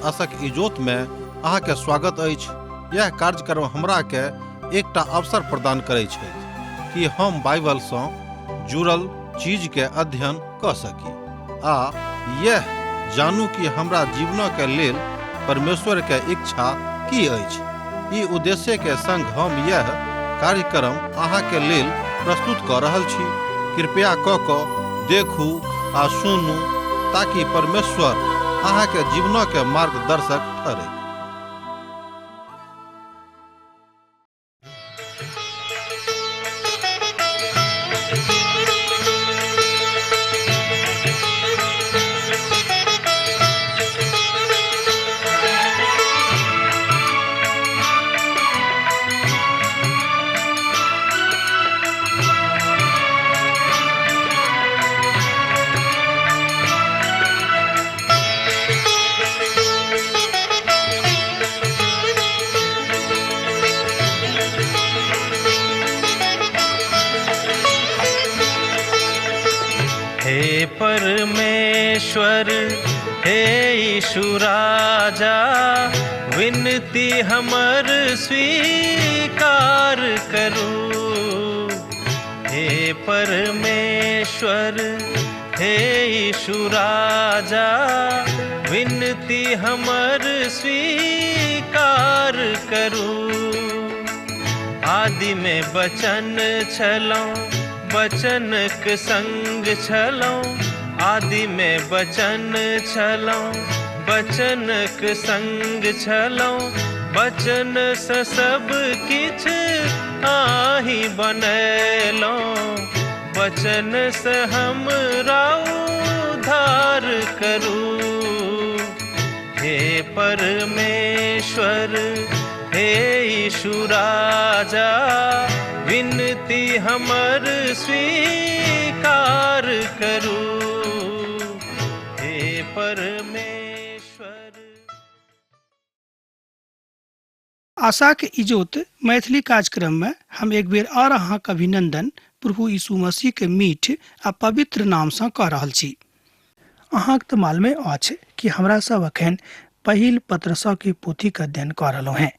आशक इजोत में अहाँ के स्वागत अछि। यह कार्यक्रम हमरा के एकटा अवसर प्रदान करै छै कि हम बाइबल सँ जुड़ल चीज के अध्ययन क सकी आ यह जानू कि हमरा जीवन के लेल परमेश्वर के इच्छा की अछि। ई उद्देश्य के संग हम यह कार्यक्रम अहाँ के लेल प्रस्तुत क रहल छी। कृपया क क देखू आ सुनू ताकि परमेश्वर अहाँ के जीवन के मार्गदर्शक ठहरे। हे परमेश्वर, हे यीशु राजा, विनती हमर स्वीकार करू। हे परमेश्वर, हे यीशु राजा, विनती हमर स्वीकार करू। आदि में बचन छलौं, बचनक संग छलौं। आदि में बचन छलौं, बचनक संग छलौं। बचन से सब किछ आही बनेलौं, बचन से हमरा उद्धार करू। हे परमेश्वर, हे यीशु राजा, विनती हमर स्वीकार करू। हे परमेश्वर। आशाक इजोत मैथिली कार्यक्रम में हम एक बेर और अहाँक अभिनंदन प्रभु यीशु मसीह के मीठ आ पवित्र नाम सँ कऽ रहल छी। अहाँक तऽ मालूमे अछि कि हमरा सब अखन पहिल पत्रसँ के पोथीक अध्ययन कऽ रहलहुँ हेँ।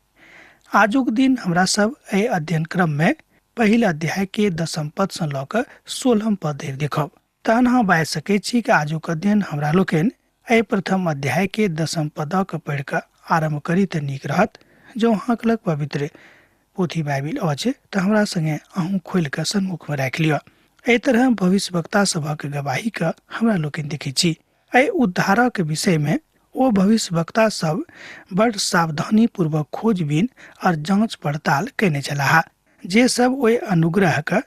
आजुक दिन हमरा सब एहि अध्ययन क्रम में पहिल अध्याय के 10 पद सँ लऽ कऽ 16 पद धरि देखब। तहन अहाँ बाजि सकै छी कि आजुक अध्ययन हमरा लोकनि एहि प्रथम अध्याय के 10 पदक पढ़ि कऽ आरम्भ करी तऽ नीक रहत। जँ अहाँक लग पवित्र पोथी बाइबिल अछि तऽ हमरा संगे अहूँ खोलि कऽ सन्मुख में राखि लिअ। एहि तरह भविष्यवक्ता सभक गवाही के हमरा लोकनि देखै छी। एहि उद्धारक विषय में ओ भविष्यवक्ता सब बड़ सावधानी पूर्वक खोजबीन और जांच पड़ताल कयने छलाह, जे सब ओहि अनुग्रह के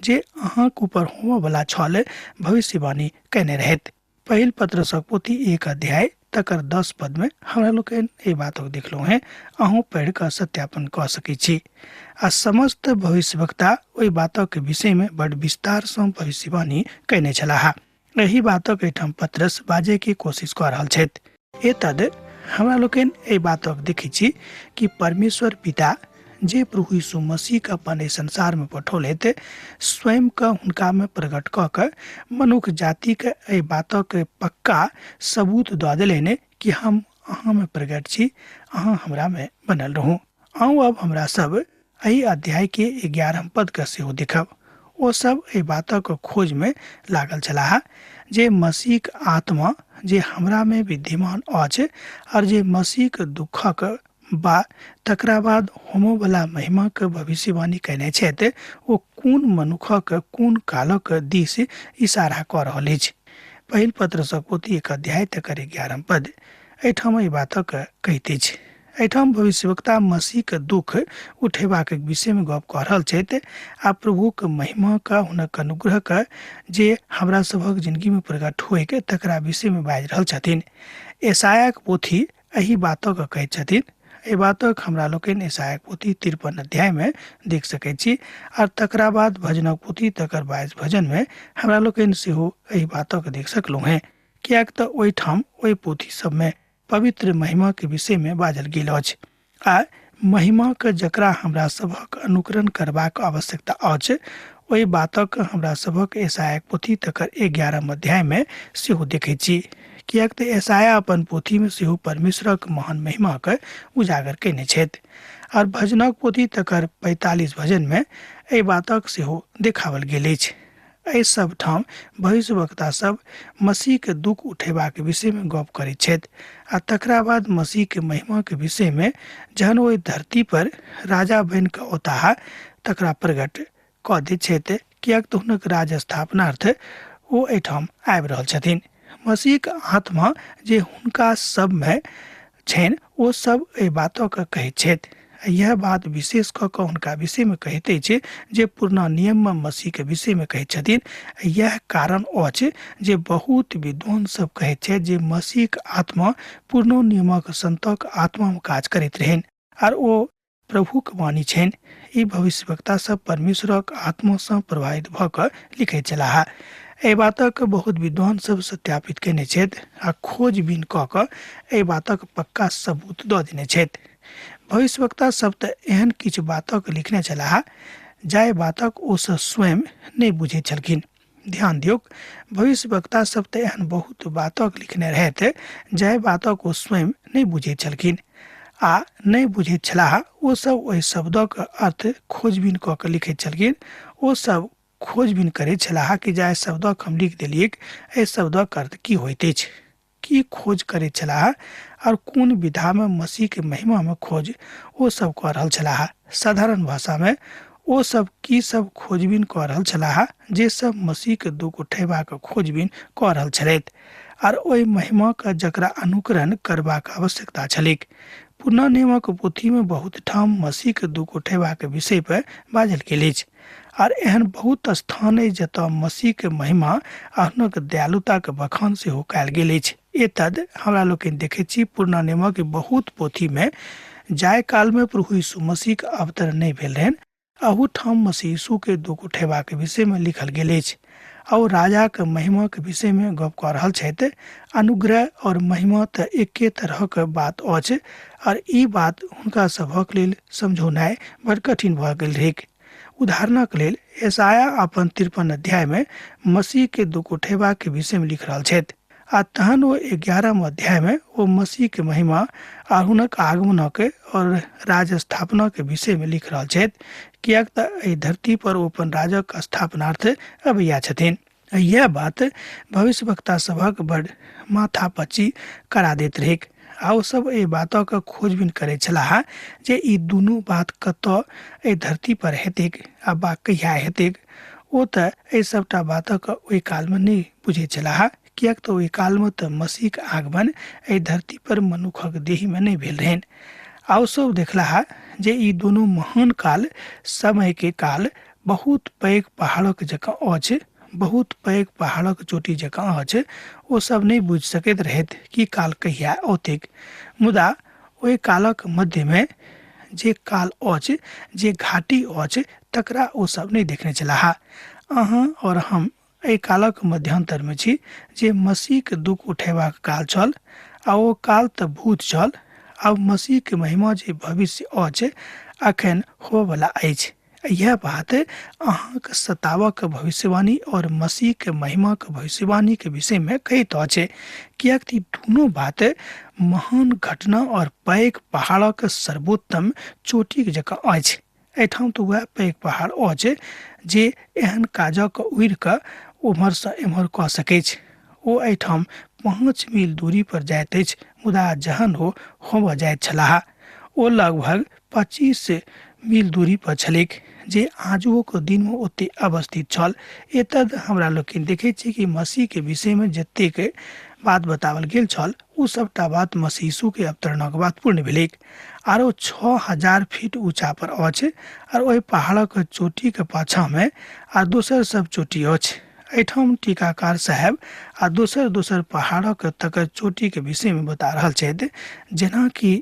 जे अहाँक ऊपर होमऽ वला छल भविष्यवाणी कयने रहैत। पहिल पत्रसक पोथी 1 अध्याय तकर 10 पद में हमरा लोकनि एहि बातक देखलहुँ हेँ। अहूँ पढ़ि कऽ सत्यापन कऽ सकै छी। आ समस्त भविष्यवक्ता ओहि बातक विषय में बड़ विस्तार सँ भविष्यवाणी कयने छलाह। एहि बातक एहिठाम पत्रस बाजै के कोशिश कऽ रहल छथि। एतद हमरा लोकनि एहि बातक देखै छी कि परमेश्वर पिता जे प्रभु यीशु मसीह के अपन एहि संसार में पठौलथि, स्वयं के हुनका में प्रकट कऽ के मनुख जाति के एहि बातक पक्का सबूत दऽ देलनि कि हम अहाँ में प्रकट छी, अहाँ हमरा में बनल रहू। आउ अब हमरा सब एहि अध्याय के 11 पद के सेहो देखब। ओ सब एहि बातक खोज में लागल छलाह जे मसीहक आत्मा जे हमरा में विद्यमान अछि और जे मसीहक दुखक बा तकरा बाद होमऽवला महिमाक भविष्यवाणी कयने छथि, ओ कोन मनुखक कोन कालक दिस इशारा कऽ रहल अछि। पहिल पत्रसक पोथी 1 अध्याय तकर 11 पद एहिठाम एहि बातक कहैत अछि। एहिठाम भविष्यवक्ता मसीहक दुख उठेबाक विषयमे गप कऽ रहल छथि आ प्रभुक महिमाक हुनक अनुग्रहक जे हमरा सभक जिंदगीमे प्रकट होइक तकरा विषयमे बाजि रहल छथिन। यशायाक पोथी एहि बातक कहैत छथिन। एहि बातक हमरा लोकनि यशायाक पोथी 53 अध्यायमे देख सकैत छी आर तकरा बाद भजनक पोथी तकर 22 भजनमे हमरा लोकनि सेहो एहि बातक देख सकलहुँ हेँ, किएक तऽ ओहिठाम ओहि पोथी सबमे पवित्र महिमा के विषय में बाजल गेल अछि आ महिमा के जकरा हमरा सभक अनुकरण करबाक आवश्यकता अछि ओहि बातक हमरा सभक यशायाक पोथी तकर 11 अध्याय में सेहो देखै छी। किएक तऽ यशायाह अपन पोथीमे सेहो परमेश्वरक महान महिमाके उजागर कयने छथि आओर भजनक पोथी तकर 45 भजनमे एहि बातक सेहो देखाओल गेल अछि। एहि सब ठाम भविष्यवक्ता सब मसीहके दुःख उठेबाक विषयमे गप करैत छथि आ तकरा बाद मसीहके महिमाके विषयमे जहन ओहि धरती पर राजा बनि कऽ औताह तकरा प्रकट कऽ दैत छथि, किएक तऽ हुनक राज स्थापनार्थ ओ एहिठाम आबि रहल छथिन। मसीहक आत्मा जे हुनका सबमे छनि ओ सब एहि बातके कहैत छथि। यह बात विशेष कऽ कऽ हुनका विषयमे कहैत अछि जे पुरना नियममे मसीहके विषयमे कहैत छथिन। यह कारण अछि जे बहुत विद्वान सब कहैत छथि जे मसीहक आत्मा पुरनो नियमक संतक आत्मामे काज करैत रहनि आर ओ प्रभुक वाणी छनि। ई भविष्यवक्ता सब परमेश्वरक आत्मासँ प्रभावित भऽ कऽ लिखैत छलाह। एहि बातक बहुत विद्वान सब सत्यापित कयने छथि आ खोजबीन कऽ कऽ एहि बातक पक्का सबूत दऽ देने छथि। भविष्यवक्ता सब तऽ एहन किछु बातक लिखने छलाह जाहि बातक ओ सब स्वयं नहि बुझैत छलखिन। ध्यान दियौक, भविष्यवक्ता सब तऽ एहन बहुत बातक लिखने रहथि जाहि बातक ओ स्वयं नहि बुझैत छलखिन आ नहि बुझैत छलाह। ओ सब ओहि शब्दक अर्थ खोजबीन कऽ कऽ लिखैत छलखिन। ओ सब खोजबीन करैत छलाह कि जाहि शब्दक हम लिख देलियैक एहि शब्दक अर्थ की होइत अछि, की खोज करैत छलाह और कोन विधामे मसीहके महिमामे खोज ओ सब कऽ रहल छलाह। साधारण भाषामे ओ सब की सब खोजबीन कऽ रहल छलाह जे सब मसीहके दुःख उठेबाक खोजबीन कऽ रहल छलथि आर ओहि महिमाके जकरा अनुकरण करबाक आवश्यकता छलैक। पुरना नियमक पोथीमे बहुत ठाम मसीहके दुःख उठेबाक विषय पर बाजल गेल अछि आर एहन बहुत स्थान अछि जतऽ मसीहके महिमा आ हुनक दयालुताके बखान सेहो कयल गेल अछि। एतद हमरा लोकनि देखैत छी पुरना नियमक बहुत पोथीमे जाहि कालमे प्रभु यीशु मसीहके अवतरण नहि भेल रहनि अहू ठाम मसीह यीशुके दुःख उठेबाक विषयमे लिखल गेल अछि आ ओ राजाके महिमाके विषयमे गप कऽ रहल छथि। अनुग्रह और महिमा तऽ एके तरहक बात अछि आर ई बात हुनका सभक लेल समझौनाइ बड़ कठिन भऽ गेल रहैक। उदाहरणक लेल यशायाह अपन 53 अध्यायमे मसीहके दुःख उठेबाक विषयमे लिख रहल छथि आ तहन ओ 11 अध्यायमे ओ मसीहके महिमा आ हुनक आगमनक और राज स्थापनाके विषयमे लिख रहल छथि, किएक तऽ एहि धरती पर ओ अपन राजक स्थापनार्थ अबैया छथिन। यह बात भविष्यवक्ता सभक बड़ माथापच्ची करा दैत रहैक आ ओ सब एहि बातक खोजबीन करैत छलाह जे ई दुनू बात कतऽ एहि धरती पर हेतैक आ बा कहिया हेतैक। ओ तऽ एहि सबटा बातक ओहि कालमे नहि बुझैत छलाह, किएक तऽ ओहि कालमे तऽ मसीहक आगमन एहि धरती पर मनुखक देहमे नहि भेल रहनि। आ ओ सब देखलाह जे ई दुनू महान काल समयके काल बहुत पैघ पहाड़क जकाँ अछि, बहुत पैघ पहाड़क चोटी जकाँ अछि। ओ सब नहि बुझि सकैत रहथि कि काल कहिया औतैक, मुदा ओहि कालक मध्यमे जे काल अछि, जे घाटी अछि, तकरा ओ सब नहि देखने छलाह। अहाँ और हम एहि कालक मध्यांतरमे छी जे मसीहके दुःख उठेबाक काल छल आ ओ काल तऽ भूत छल। आब मसीहके महिमा जे भविष्य अछि अखन होबऽवला अछि। यह बात अहाँके सतावक भविष्यवाणी और मसीहके महिमाके भविष्यवाणीके विषयमे कहैत अछि, किएक तऽ ई दुनू बात महान घटना और पैघ पहाड़क सर्वोत्तम चोटीक जकाँ अछि। एहिठाम तऽ वएह पैघ पहाड़ अछि जे एहन काजक उड़ि कऽ ओम्हरसँ एम्हर कऽ सकैछ। ओ एहिठाम 5 मील दूरी पर जाइत अछि, मुदा जहन ओ होमऽ जाइत छलाह ओ लगभग 25 मील दूरी पर छलैक, जे आजुओक दिनमे ओते अवस्थित छल। एतद हमरा लोकनि देखैत छी कि मसीहके विषयमे जतेक बात बताओल गेल छल ओ सबटा बात मसीह यीशुके अवतरणक बाद पूर्ण भेलैक। आरो 6000 फीट ऊँचा पर अछि आर ओहि पहाड़क चोटीके पाछाँमे आ दोसर सब चोटी अछि। एहिठाम टीकाकार साहेब आ दोसर दोसर पहाड़क तकर चोटीके विषयमे बता रहल छथि, जेनाकि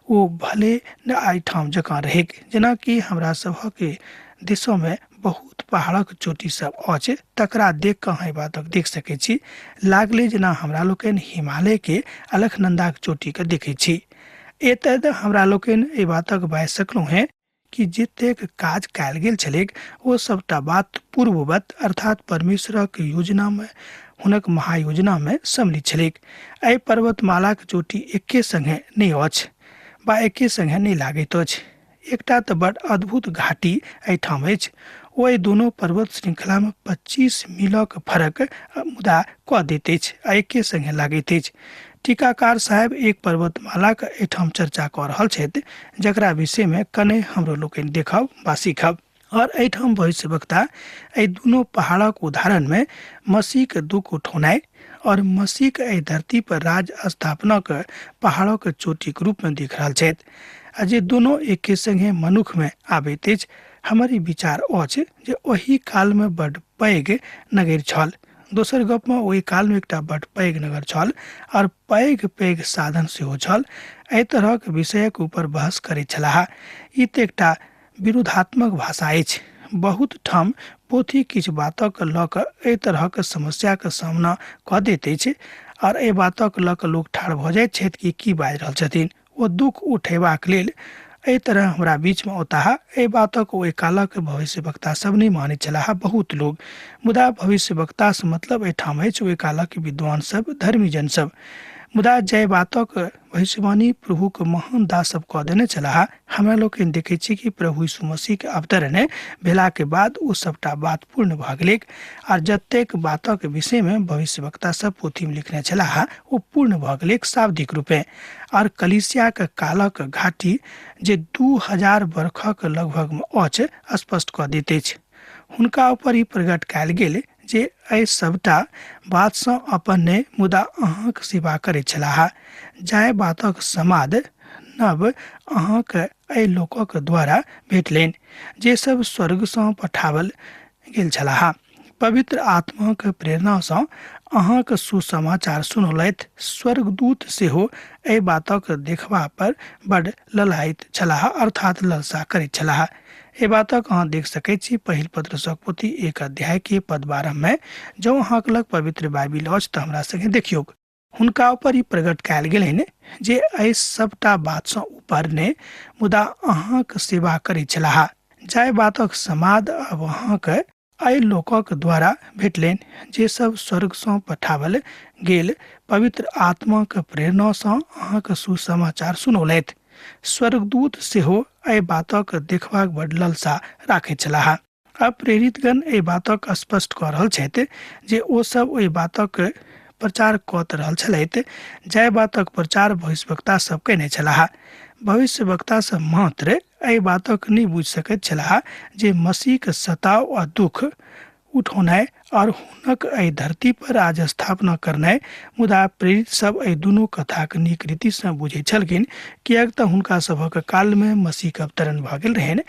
ओ भले ने एहिठाम जकाँ रहैक, जेनाकि हमरा सभक देशोमे बहुत पहाड़क चोटी सब अछि तकरा देख कऽ अहाँ एहि बातक देख सकै छी। लागले जेना हमरा लोकनि हिमालयके अलकनन्दाक चोटीके देखै छी। एतय हमरा लोकनि एहि बातक बाजि सकलहुँ हेँ कि जतेक काज कयल गेल छलैक ओ सबटा बात पूर्ववत अर्थात परमेश्वरक योजनामे हुनक महायोजनामे सम्मिलित छलैक। एहि पर्वतमालाक चोटी एके सङ्गे नहि अछि वा एके सङ्गे नहि लागैत अछि। एकटा तऽ बड अद्भुत घाटी एहिठाम अछि। ओ एहि दुनू पर्वत श्रृंखलामे 25 मीलक फरक मुदा कऽ दैत अछि आ एके सङ्गे लागैत अछि। टीकाकार साहेब एक पर्वतमालाक एहिठाम चर्चा कऽ रहल छथि, जकरा विषयमे कने हमरो लोकनि देखब वा सीखब। और एहिठाम भविष्यवक्ता एहि दुनू पहाड़क उदाहरणमे मसीहके दुख उठौनाइ और मसीहके एहि धरती पर राज स्थापनाक पहाड़क चोटीक रूपमे देख रहल छथि, आ जे दुनू एके संगे मनुखमे आबैत अछि। हमर ई विचार अछि जे ओहि कालमे बड्ड पैघ नगर छल। दोसर गपमे ओहि कालमे एकटा बड्ड पैघ नगर छल और पैघ पैघ साधन सेहो छल। एहि तरहक विषयक ऊपर बहस करैत छलाह। ई तऽ एकटा विरोधात्मक भाषा अछि। बहुत ठाम पोथी किछु बातक लऽ कऽ एहि तरहक समस्याक सामना कऽ दैत अछि और एहि बातक लऽ कऽ लोक ठाढ़ भऽ जाइत छथि कि की बाजि रहल छथिन। ओ दुख उठेबाक लेल एहि तरह हमरा बीचमे औताह, एहि बातक ओहि कालक भविष्यवक्ता सब नहि मानैत छलाह बहुत लोग। मुदा भविष्यवक्तासँ मतलब एहिठाम अछि ओहि कालक विद्वान सब, धर्मी जन सब। मुदा जाहि बातक भविष्यवाणी प्रभुक महान दास सब कऽ देने छलाह, हमरा लोकनि देखै छी कि प्रभु यीशु मसीहके अवतरण भेलाके बाद ओ सबटा बात पूर्ण भऽ गेलैक आर जतेक बातक विषयमे भविष्यवक्ता सब पोथीमे लिखने छलाह ओ पूर्ण भऽ गेलैक शाब्दिक रूपे। आर कलीसियाक कालक घाटी जे 2000 बरखक लगभगमे अछि स्पष्ट कऽ दैत अछि। हुनका ऊपर ई प्रकट कयल गेल जे एहि सबटा बातसँ अपन नहि मुदा अहाँक सेवा करैत छलाह। जाहि बातक समाद नव अहाँक एहि लोकक द्वारा भेटलनि जे सब स्वर्गसँ पठाओल गेल छलाह। पवित्र आत्माक प्रेरणासँ अहाँक सुसमाचार सुनौलथि। स्वर्गदूत सेहो एहि बातक देखबा पर बड ललायित छलाह, अर्थात ललसा करैत छलाह। एहि बातक अहाँ देख सकैत छी पहिल पत्रसक पोथी 1 अध्याय के पद 12 में। जँ अहाँक लग पवित्र बाइबिल अछि तऽ हमरा संगे देखियौक। हुनका ऊपर ई प्रकट कयल गेलनि जे एहि सबटा बातसँ ऊपर नहि मुदा अहाँक सेवा करैत छलाह। जाहि बातक समाद अब अहाँक एहि लोकक द्वारा भेटलनि जे सब स्वर्गसँ पठाओल गेल पवित्र आत्माक प्रेरणासँ अहाँक सुसमाचार सुनौलथि। स्वर्गदूत सेहो एहि बातक देखबाक बड ललसा राखैत छलाह। अब प्रेरितगण एहि बातक स्पष्ट कऽ रहल छथि जे ओ सब ओहि बातक प्रचार कऽ रहल छलथि जाहि बातक प्रचार भविष्यवक्ता सब कयने छलाह। भविष्यवक्ता सब मात्र एहि बातक नहि बुझि सकैत छलाह जे मसीहक सताव आ दुख उठौनाइ और हुनक एहि धरती पर राज स्थापना करनाइ, मुदा प्रेरित सब एहि दुनू कथाक नीक रीतिसँ बुझैत छलखिन, किएक तऽ हुनका सभक कालमे मसीहक अवतरण भऽ गेल रहनि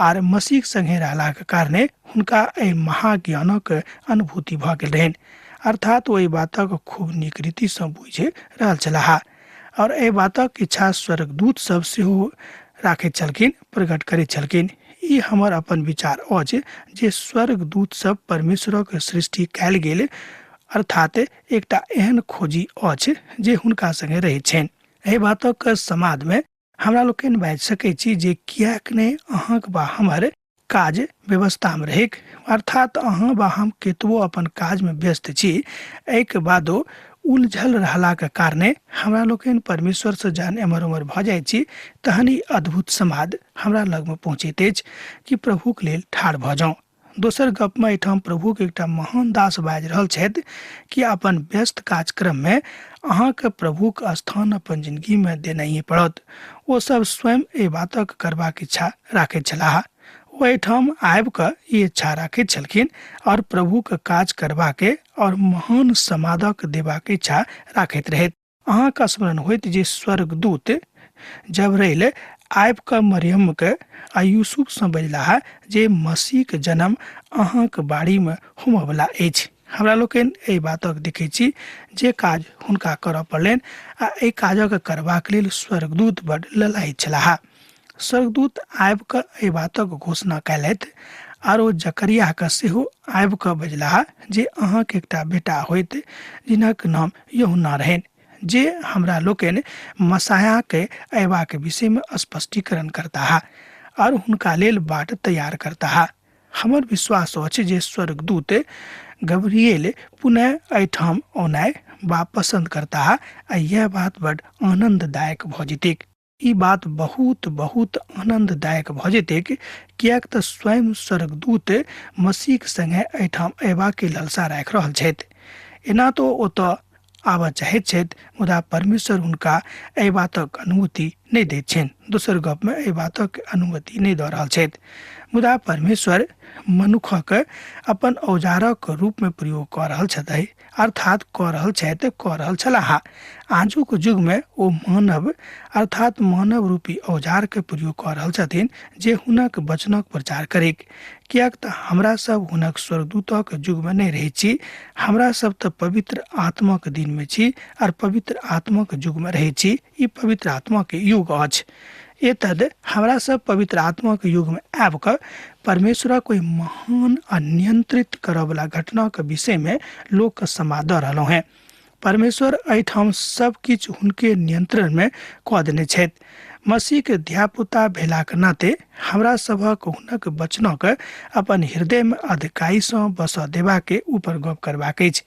आर मसीहक संगे रहलाक कारणे हुनका एहि महाज्ञानक अनुभूति भऽ गेल रहनि। अर्थात ओ एहि बातक खूब नीक रीतिसँ बुझि रहल छलाह और एहि बातक इच्छा स्वर्गदूत सब सेहो राखैत छलखिन, प्रकट करैत छलखिन। ई हमर अपन विचार अछि जे स्वर्गदूत सब परमेश्वरक सृष्टि कयल गेल, अर्थात एकटा एहन खोजी अछि जे हुनका संगे रहैत छनि। एहि बातक समादमे हमरा लोकनि बाजि सकैत छी जे किएक नहि अहाँक वा हमर काज व्यवस्थामे रहैक, अर्थात अहाँ वा हम केतबो अपन काजमे व्यस्त छी, एहिके बादो उलझल रहलाक कारणे हमरा लोकनि परमेश्वरसँ जहन एम्हर ओम्हर भऽ जाइ छी तहन ई अद्भुत समाद हमरा लगमे पहुँचैत अछि कि प्रभुक लेल ठाढ़ भऽ जाउ। दोसर गपमे एहिठाम प्रभुके एकटा महान दास बाजि रहल छथि कि अपन व्यस्त कार्यक्रममे अहाँके प्रभुक स्थान अपन जिंदगीमे देनाइए पड़त। ओ सब स्वयं एहि बातक करबाक इच्छा राखैत छलाह। ओ एहिठाम आबि कऽ ई इच्छा राखैत छलखिन और प्रभुक काज करबाके और महान समादक देबाक इच्छा राखैत रहैत। अहाँके स्मरण होइत जे स्वर्गदूत जबरैल आबि कऽ मरियमके आ यूसुफसँ बजलाह जे मसीहके जन्म अहाँके बाड़ीमे होमऽवला अछि। हमरा लोकनि एहि बातक देखै छी जे काज हुनका करऽ पड़लनि आ एहि काजक करबाक लेल स्वर्गदूत बड ललायित छलाह। स्वर्गदूत आबि कऽ एहि बातक घोषणा कयलथि आर ओ जकरियाके सेहो आबि कऽ बजलाह जे अहाँके एकटा बेटा होइत जिनक नाम यूहन्ना रहनि, जे हमरा लोकनि मसायाके अयबाक विषयमे स्पष्टीकरण करताह और हुनका लेल बाट तैयार करताह। हमर विश्वास अछि जे स्वर्गदूत गब्रियल पुनः एहिठाम औनाइ बा पसंद करताह आ यह बात बड आनंददायक भऽ जेतैक। ई बात बहुत बहुत आनंददायक भऽ जेतैक, किएक तऽ स्वयं स्वर्गदूत मसीहक संगे एहिठाम अयबाक ललसा राखि रहल छथि। एना तो ओतऽ आबऽ चाहैत छथि, मुदा परमेश्वर हुनका एहि बातक अनुमति नहि दैत छनि। दोसर गपमे एहि बातक अनुमति नहि दऽ रहल छथि, मुदा परमेश्वर मनुखक अपन औजारक रूपमे प्रयोग कऽ रहल छथि, अर्थात कऽ रहल छथि, कऽ रहल छलाह। आजुक युगमे ओ मानव अर्थात मानव रूपी औजारके प्रयोग कऽ रहल छथिन जे हुनक वचनक प्रचार करैक, किएक तऽ हमरा सब हुनक स्वर्गदूतक युगमे नहि रहै छी। हमरा सब तऽ पवित्र आत्माक दिनमे छी आर पवित्र आत्माक युगमे रहै छी। ई पवित्र आत्माके युग अछि। एतद हमरा सब पवित्र आत्माक युगमे आबि कऽ परमेश्वरक ओहि महान आ नियंत्रित करऽवला घटनाके विषयमे लोकके समाद दऽ रहलहुँ हेँ। परमेश्वर एहिठाम सब किछु हुनके नियंत्रणमे कऽ देने छथि। मसीहके धियापुता भेलाक नाते हमरा सभक हुनक वचनक अपन हृदयमे अधिकारीसँ बसऽ देबाके ऊपर गप करबाक अछि।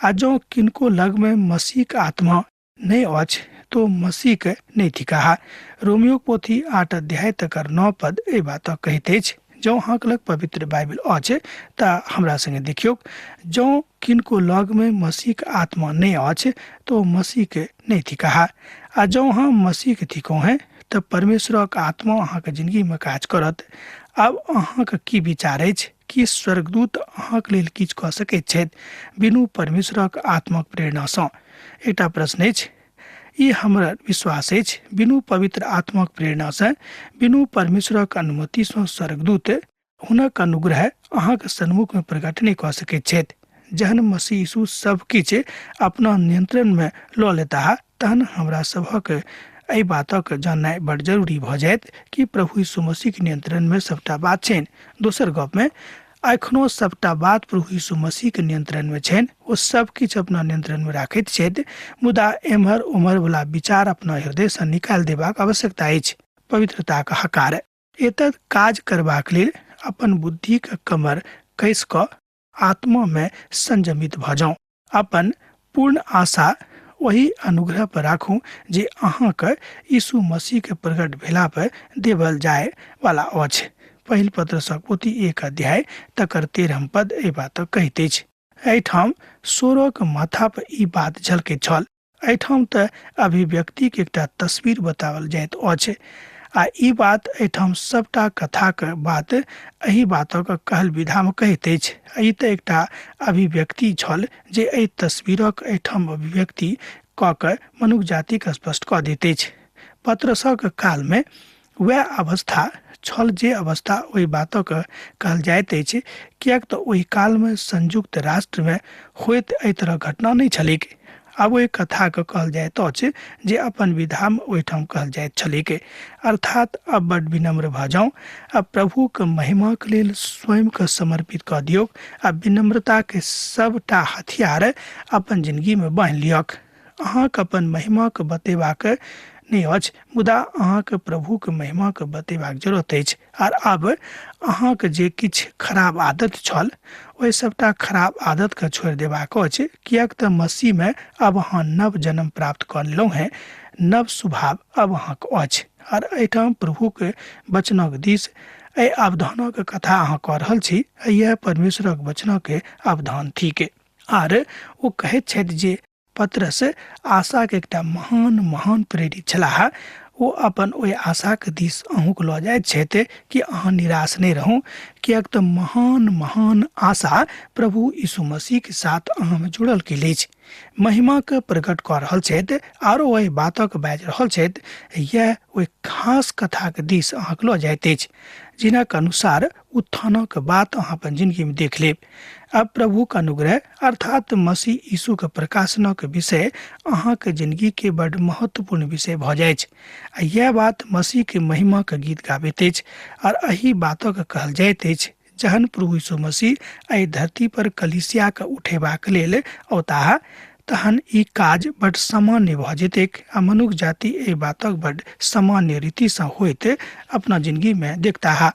आ जँ किनको लगमे मसीहक आत्मा नहि अछि तो मसीहके नहि थिकाह। रोमियो पोथी 8 अध्याय तकर 9 पद एहि बातक कहैत अछि। जँ अहाँके लग पवित्र बाइबिल अछि तऽ हमरा संगे देखियौ, जँ किनको लगमे मसीहक आत्मा नहि अछि तो मसीहके नहि थिकाह। आ जँ अहाँ मसीहके थिकहुँ हेँ तऽ परमेश्वरक आत्मा अहाँके जिंदगीमे काज करत। आब अहाँके की विचार अछि कि स्वर्गदूत अहाँके लेल किछु कऽ सकैत छथि बिनु परमेश्वरक आत्माक प्रेरणासँ? एकटा प्रश्न अछि। ई हमर विश्वास अछि, बिनु पवित्र आत्माक प्रेरणासँ, बिनु परमेश्वरक अनुमतिसँ स्वर्गदूत हुनक अनुग्रह अहाँके सन्मुखमे प्रकट नहि कऽ सकैत छथि। जहन मसीह यीशु सब किछु अपना नियंत्रणमे लऽ लेताह तहन हमरा सभक एहि बातक जाननाइ बड जरूरी भऽ जायत कि प्रभु यीशु मसीहके नियंत्रणमे सबटा बात छनि। दोसर गपमे एखनो सबटा बात प्रभु यीशु मसीहके नियंत्रणमे छनि। ओ सब किछु अपना नियंत्रणमे राखैत छथि, मुदा एम्हर ओम्हर वला विचार अपना हृदयसँ निकालि देबाक आवश्यकता अछि। पवित्रताक हकार एतद काज करबाक लेल अपन बुद्धिके कमर कसि कऽ आत्मामे संयमित भऽ जाउ। अपन पूर्ण आशा ओहि अनुग्रह पर राखू जे अहाँके यीशु मसीहके प्रकट भेला पर देवल जाय वाला अछि। पहिल पत्रसक पोथी 1 अध्याय तकर 13 पद एहि बातक कहैत अछि। एहिठाम सोरक माथा पर ई बात झलकैत छल। एहिठाम तऽ अभिव्यक्तिके एकटा तस्वीर बताओल जाइत अछि आ ई बात एहिठाम सबटा कथाक बात एहि बातक कहल विधामे कहैत अछि। ई तऽ एकटा अभिव्यक्ति छल जे एहि तस्वीरक एहिठाम अभिव्यक्ति कऽ कऽ मनुख जातिके स्पष्ट कऽ दैत अछि। पत्रसक कालमे वएह अवस्था छल जे अवस्था ओहि बातक कहल जाइत अछि, किएक तऽ ओहि कालमे संयुक्त राष्ट्रमे होइत एहि तरहक घटना नहि छलैक। आब ओहि कथाके कहल जाइत अछि जे अपन विधामे ओहिठाम कहल जाइत छलैक। अर्थात अब बड विनम्र भऽ जाउ आ प्रभुके महिमाके लेल स्वयंके समर्पित कऽ दियौक आ विनम्रताके सबटा हथियार अपन जिंदगीमे बान्हि लियौक। अहाँके अपन महिमाके बतेबाक नहि अछि, मुदा अहाँके प्रभुके महिमाके बतेबाक जरूरत अछि। आर आब अहाँके जे किछु खराब आदत छल ओहि सबटा खराब आदतके छोड़ि देबाक अछि, किएक तऽ मसीहमे आब अहाँ नव जन्म प्राप्त कऽ लेलहुँ हेँ। नव स्वभाव आब अहाँके अछि। आर एहिठाम प्रभुके वचनक दिस एहि अवधानक कथा अहाँ कऽ रहल छी। इएह परमेश्वरक वचनक अवधान थिक। आर ओ कहैत छथि जे पतरस आशाके एकटा महान महान प्रेरित छलाह। ओ अपन ओहि आशाके दिस अहूँके लऽ जाइत छथि कि अहाँ निराश नहि रहू, किएक तऽ महान महान आशा प्रभु यीशु मसीहके साथ अहाँमे जुड़ल गेल अछि। महिमाके प्रकट कऽ रहल छथि आरो ओहि बातक बाजि रहल छथि। यैह ओहि खास कथाके दिस अहाँके लऽ जाइत अछि जिनक अनुसार उत्थानक बात अहाँ अपन जिंदगीमे देख लेब। अब प्रभुक अनुग्रह अर्थात मसीह यीशुके प्रकाशनक विषय अहाँके जिंदगीके बड महत्वपूर्ण विषय भऽ जाइत। आ यैह बात मसीहके महिमाके गीत गाबैत अछि। आर एहि बातक कहल जाइत अछि जहन प्रभु यीशु मसीह एहि धरती पर कलीसियाके उठेबाक लेल औताह तहन ई काज बड सामान्य भऽ जेतैक आ मनुख जाति एहि बातक बड सामान्य रीतिसँ होइत अपना जिंदगीमे देखताह।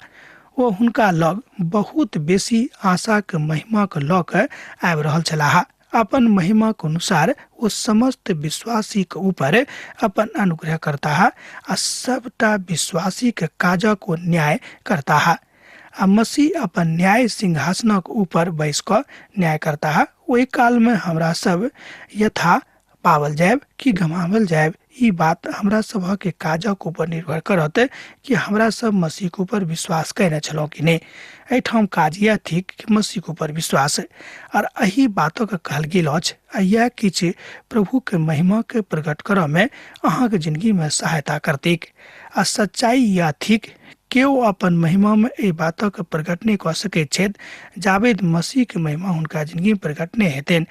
ओ हुनका लग बहुत बेसी आशाक महिमाक लऽ कऽ आबि रहल छलाह। अपन महिमाक अनुसार ओ समस्त विश्वासीक ऊपर अपन अनुग्रह करताह आ सबटा विश्वासीक काजक ओ न्याय करताह आ मसीह अपन न्याय सिंहासनक ऊपर बैस कऽ न्याय करताह। ओहि कालमे हमरा सब यथा पावल जायब कि गमावल जायब, ई बात हमरा सभक काजक ऊपर निर्भर करत कि हमरा सब मसीहक ऊपर विश्वास कयने छलहुँ कि नहि। एहिठाम काज इएह थिक कि मसीहक ऊपर विश्वास, आर एहि बातक कहल गेल अछि आ इएह किछु प्रभुके महिमाके प्रकट करऽ मे अहाँके जिंदगीमे सहायता करतैक। आ सच्चाइ इएह थिक, केओ अपन महिमामे एहि बातक प्रकट नहि कऽ सकैत छथि जाबेद मसीहके महिमा हुनका जिंदगीमे प्रकट नहि हेतनि।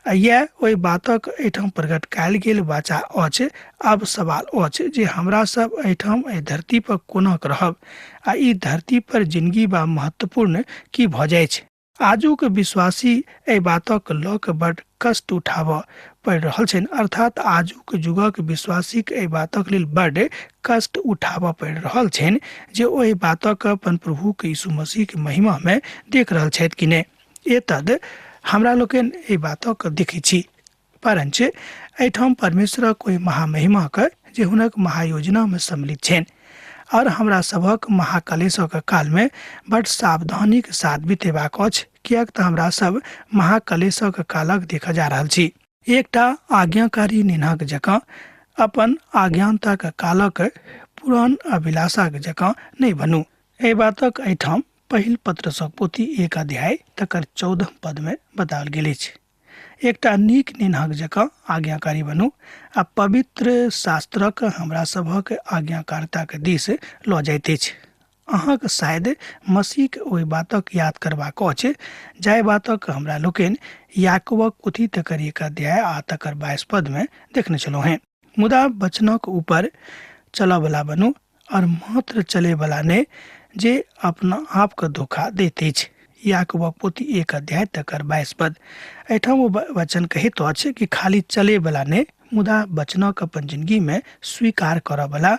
आ इएह ओहि बातक एहिठाम प्रकट कयल गेल वाचा अछि। आब सवाल अछि जे हमरा सब एहिठाम एहि धरती पर कोना रहब आ ई धरती पर जिंदगी बा महत्वपूर्ण की भऽ जाइछ। आजुक विश्वासी एहि बातक लऽ कऽ बड कष्ट उठाबऽ पड़ि रहल छनि, अर्थात आजुक युगक विश्वासीक एहि बातक लेल बड कष्ट उठाबऽ पड़ि रहल छनि जे ओहि बातक अपन प्रभुक यीशु मसीहक महिमामे देख रहल छथि कि नहि। एतद हमरा लोकनि एहि बातक देखै छी, परञ्च एहिठाम परमेश्वरक ओहि महामहिमाक जे हुनक महायोजनामे सम्मिलित छनि और हमरा सभक महाकलेशक कालमे बड सावधानीक साथ बितेबाक अछि, किएक तऽ हमरा सब महाकलेशक कालक देखऽ जा रहल छी। एकटा आज्ञाकारी निन्हक जकाँ अपन आज्ञानताक कालक पुरान अभिलाषाक जकाँ नहि बनू। एहि बातक एहिठाम पहिल पत्रसक पोथी 1 अध्याय तकर 14 पदमे बताओल गेल अछि। एकटा नीक निन्हक जकाँ आज्ञाकारी बनू आ पवित्र शास्त्रक हमरा सभक आज्ञाकारिताक दिस लऽ जाइत अछि। अहाँक शायद मसीहक ओहि बातक याद करबाक अछि जाहि बातक हमरा लोकनि याकूबक पोथी तकर 1 अध्याय आ तकर 22 पदमे देखने छलहुँ हेँ। मुदा वचनक ऊपर चलऽवला बनू और मात्र चलैवला नहि जे अपना आपके धोखा दैत अछि। याकूबक पोथी 1 अध्याय तकर 22 पद। एहिठाम ओ वचन कहैत अछि कि खाली चलैवला नहि, मुदा वचनक अपन जिंदगीमे स्वीकार करऽवला,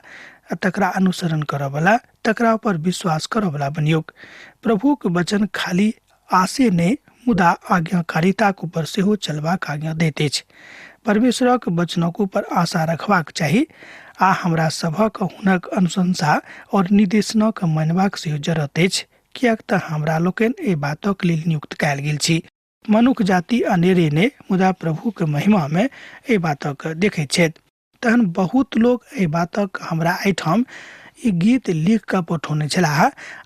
तकरा अनुसरण करऽवला, तकरा ऊपर विश्वास करऽवला बनियौक। प्रभुक वचन खाली आशे नहि, मुदा आज्ञाकारिताक ऊपर सेहो चलबाक आज्ञा दैत अछि। परमेश्वरक वचनक ऊपर आशा रखबाक चाही आ हमरा सभक हुनक अनुशंसा और निर्देशनक मानबाक सेहो जरूरत अछि, किएक तऽ हमरा लोकनि एहि बातक लेल नियुक्त कयल गेल छी। मनुख जाति अनेरे नहि, मुदा प्रभुक महिमामे एहि बातक देखैत छथि। तहन बहुत लोक एहि बातक हमरा एहिठाम ई गीत लिख कऽ पठौने छलाह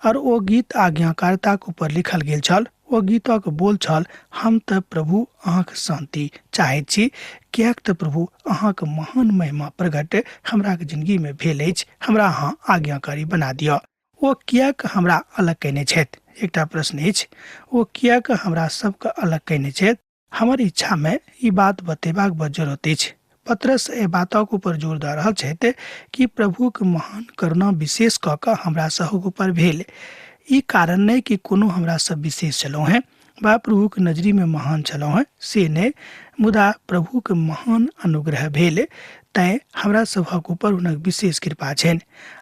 और ओ गीत आज्ञाकारिताक ऊपर लिखल गेल छल। ओ गीतक बोल छल, हम तऽ प्रभु अहाँक शान्ति चाहैत छी, किएक तऽ प्रभु अहाँक महान महिमा प्रकट हमरा जिंदगीमे भेल अछि, हमरा अहाँ आज्ञाकारी बना दिअ। ओ किएक हमरा अलग कयने छथि? एकटा प्रश्न अछि, ओ किएक हमरा सबके अलग कयने छथि? हमर इच्छामे ई बात बतेबाक बड़ जरूरत अछि। पतरस एहि बातक ऊपर जोर दऽ रहल छथि कि प्रभुक महान करुणा विशेष कऽ कऽ हमरा सभक ऊपर भेल। ई कारण नहि कि कोनो हमरा सब विशेष छलहुँ हेँ वा प्रभुक नजरीमे महान छलहुँ हेँ, से नहि, मुदा प्रभुक महान अनुग्रह भेल, तैँ हमरा सभक ऊपर हुनक विशेष कृपा छनि।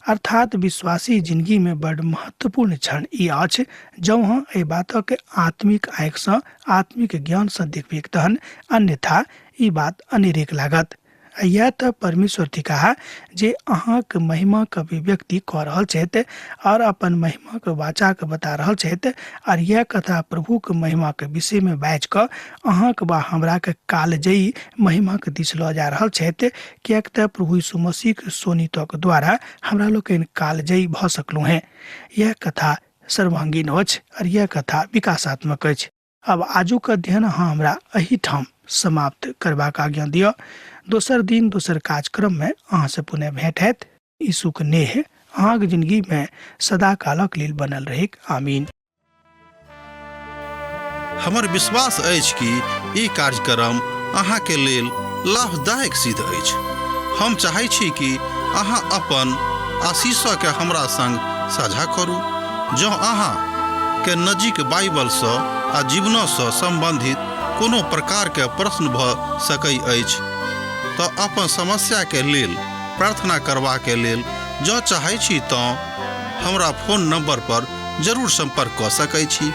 अर्थात विश्वासी जिंदगीमे बड़ महत्वपूर्ण क्षण ई अछि। जँ अहाँ एहि बातक आत्मिक आँखिसँ, आत्मिक ज्ञानसँ देखबैक तहन अन्यथा ई बात अनेरेक लागत। आ इएह तऽ परमेश्वर थिकाह जे अहाँक महिमाक अभिव्यक्ति कऽ रहल छथि और अपन महिमाक वाचाक बता रहल छथि, और इएह कथा प्रभुक महिमाक विषयमे बाजि कऽ अहाँक वा हमराक कालजयी महिमाक दिस लऽ जा रहल छथि, किएक तऽ प्रभु यीशु मसीहक शोणितक द्वारा हमरा लोकनि कालजयी भऽ सकलहुँ हेँ। इएह कथा सर्वांगीण अछि और यह कथा विकासात्मक अछि। अब आजुक अध्ययन अहाँ हमरा एहिठाम समाप्त करबाक आज्ञा दिअ। दोसर दिन दोसर कार्यक्रम में अहाँ से पुनः भेंट हैत। यीशुक नेह अहाँक जिंदगी में सदा कालक लेल बनल रहेक। आमीन। हमर विश्वास अछि कि ई कार्यक्रम अहाँके लेल लाभदायक सिद्ध अछि। हम चाहै छी कि अहाँ अपन आशीषके हमरा संग साझा करू। जँ अहाँ के नजीक बाइबलसँ आ जीवनसँ सम्बन्धित कोनो प्रकारके प्रश्न भऽ सकै अछि तऽ अपन समस्याके लेल प्रार्थना करबाके लेल जँ चाहै छी तँ हमरा फोन नंबर पर जरूर सम्पर्क कऽ सकै छी।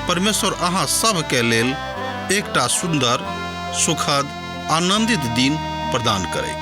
परमेश्वर अहाँ सभके लेल एकटा सुन्दर, सुखद, आनन्दित दिन प्रदान करैक।